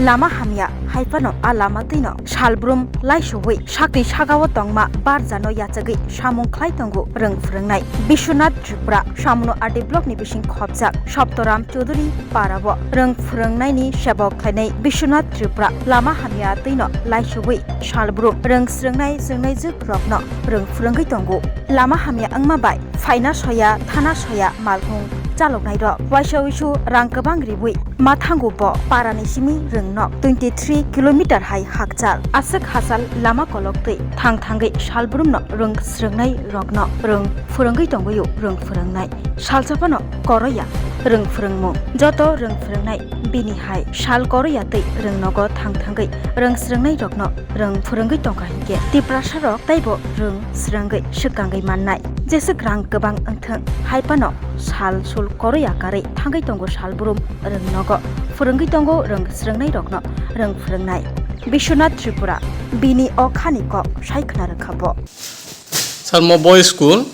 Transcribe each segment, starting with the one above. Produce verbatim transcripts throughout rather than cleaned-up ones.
Lama hamya, hai phano a lama twino salbrum laisubui sakni sagao tongma barjano yachagwi samung khlai tongo rwng phwrwngnai. Biswanath Tripura, Samuno R D block ni bising khopjak Saptaram Chaudhuri parao rwng phwrwngnaini seba khlainai Biswanath Tripura lama hamya twino laisubui salbrum rwng swrwngnai chwngnaijwk rokno rwng phwrwngwi tongo. Lama hamya wngma bai phaina soya, thana soya, malkhung chaloknai rok waisa wisu rang kwbang ribui ma thango bo parani simi rwngno twenty three kilometer hai hakchal. Aswk hachal lama kolok twi thang thangwi salbrumno rwng swrwngnai rokno rwng phwrwngwi tongwi rwng phwrwngnai. Salsa phano koroya rwng phwrwngmung. Joto rwng phwrwngnai bini hai sal koroya twi rwng nogo thang thangwi rwng swrwngnai rokno rwng phwrwngwi tongkha hinkhe Tiprasa rok taibo rwng swrwngwi swkangwi mannai. Jeswk rang kwbang wngthwng, hai phano sal sul koroya karwi thangwi tongo salbrum rwng nogo phwrwngwi tongo rwng swrwngnai rokno rwng phwrwngnai. Biswanath Tripura bini o khani kok sai khna rwkha bo. Sir, mo boy school.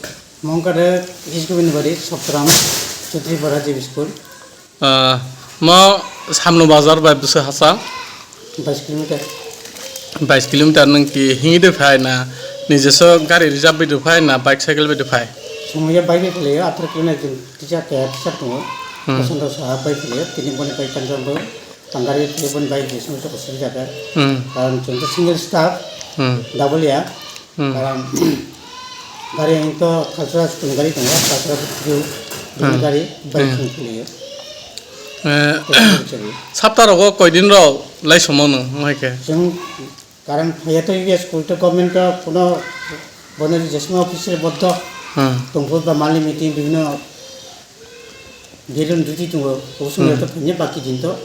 Mongkare H K Bini bari Soptram Chudri Bora J B School. Ah, mo Samno bazar bai bwswk hachal? Bais kilometer. Bais kilometer nwng ki hingi de phai na, nijeso gari reserve bai de phai na, bike cycle bai de phai? Sumaya bike bai phai, athar kilometer teacher ke teacher tongo. Hmm. Koson do sa bike phai, tini boni bike kanjong bo. Tangari phai boni bike je sumaya ko suri jaga. Hmm. Karon chwng to single staff, Hmm. double ya. Hmm. Karon gari ang to khasra school gari tongo, khasra buthu bini Hmm. gari bike Hmm. sung kuli. Eh, Chwng chwng. Sapta rogo koi din rok lai somo nung, mai khe? Chwng karon phaiya to U S school to government to kuno bono jesma office re boddo. Hmm. Tongpur ba mali meeting bibhinno belun duty tongo, usung Hmm. to phaiya baki din to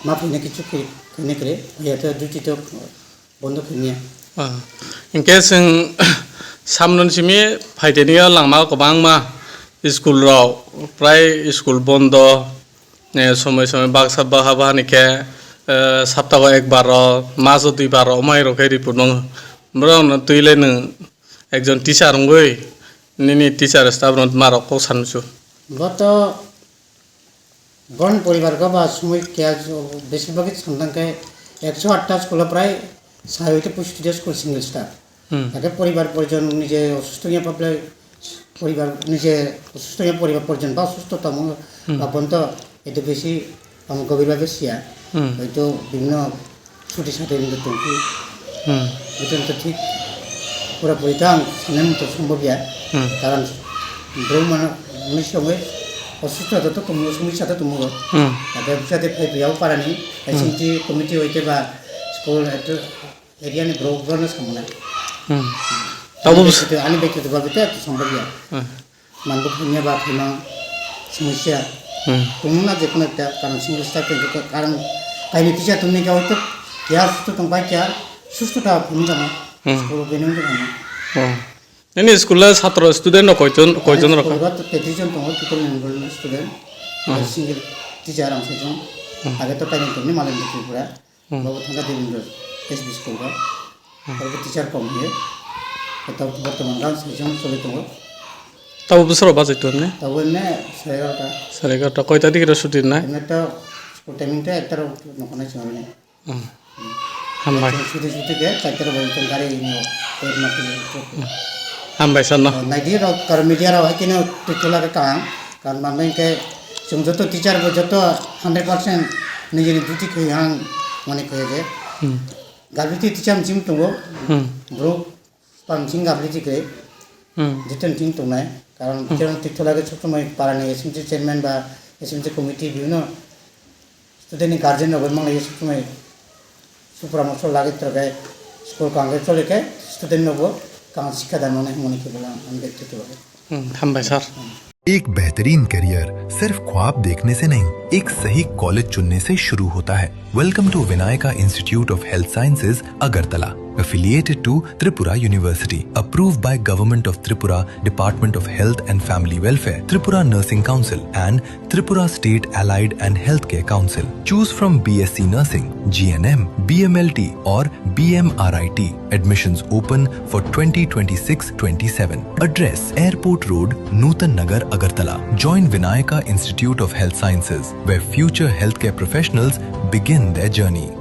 ma phaiya kichu kri, khaina kre, phaiya to duty to bondo khaimya. Ah, hinkhe chwng samno simi phaiteni o langma kwbangma school rok prai school bondo, eh, somoi somoi baksa baha baha ni khe, eh, saptago ekbar o, maso duibar o, omai rok khe report nw borok no twi le nwng ekjon teacher wngwi nini teacher staff rok ma rok kok sansu. Boto Bon poribar go ba sumui kya jo, besir bhag samdang khe ekso atta school o prai sai hoite poisotti ta school single staff. Hmm. Ake poribar porjon nije osusto ya pable poribar nije osusto ya poribar porjon ba osusto tamo Hmm. ba bonto eto besi amo gobir bhabe siya. Hmm. Hoito bibhinno Chuti sati ni tongki. Hmm. Itu to thik pura puri tang sanem to sumbo biya. Hmm. Karan bro mana muni songwe osusto to to tumu sumi sata tumu. Hmm. Ada bisa de phai biya parani. Hmm. Sinti committee hoite ba school eto area ni bro bro na samuna. Hmm. Ani Tabu bes- bekti to, ani bekti to ba bete to sumbo biya. Hmm. Manbo phaiya ba phaimang sumui siya. Hmm. Tongmung na jekunu ekta karon singil start khe jekunu karon kainwi tisa tongmani khe hoito keha susto tongbai keha susto ta phunuk jana. Hmm. School o benung jana. Oh. Nini school o satro student rok koijon, koijon rok? School o to tetris jon tongo total enrollment student. Hmm. Single teacher ang saichung. Hmm. Age to kainwi tongni Malaysia Tripura. Hmm. Babu thangkha Devendra S B school o. Hmm. Abo teacher kom hiye. Kota bortoman gang sejong choli tongo. Tabo bwswk rok bachai tongo ne? Tabo ne sare egarota. Sare egarota. Koita digi rok suti nai? Emne to school timing to ekta rok nokho nai chwng ne. Hmm. Hambai. Suti suti ke chaita rok bai tong gari ni. Hmm. Hambai sir no. Naidi rok kar media rok hakino tuchula ke kang. Kan manai ke chwng joto teacher bo joto hundred percent nijini duty khe ang mane khe je. Hmm. Gabriti teacher mchim tongo. Hmm. Bro pang ching gabriti khe. Hmm. Jiten ching tongnai. Karon Hmm. teacher twi thola khe sob somoi parani S M C chairman ba S M C committee bibhinno student ni guardian rok bai manglai sob somoi suporamorso lagwi tor khe school kang khe choli khe student no bo kang sikha dan mane hwnmani khe bolang ang bekti to. Hmm, hambai sir. Hmm. एक बेहतरीन करियर सिर्फ ख्वाब देखने से नहीं, एक सही कॉलेज चुनने से शुरू होता है। Welcome to Vinayaka Institute of Health Sciences, Agartala, affiliated to Tripura University, approved by Government of Tripura, Department of Health and Family Welfare, Tripura Nursing Council, and Tripura State Allied and Healthcare Council. Choose from B S C Nursing, G N M, B M L T, or B M R I T. Admissions open for twenty twenty-six twenty-seven. Address: Airport Road, Nutan Nagar, Agartala. Join Vinayaka Institute of Health Sciences, where future healthcare professionals begin. Their journey.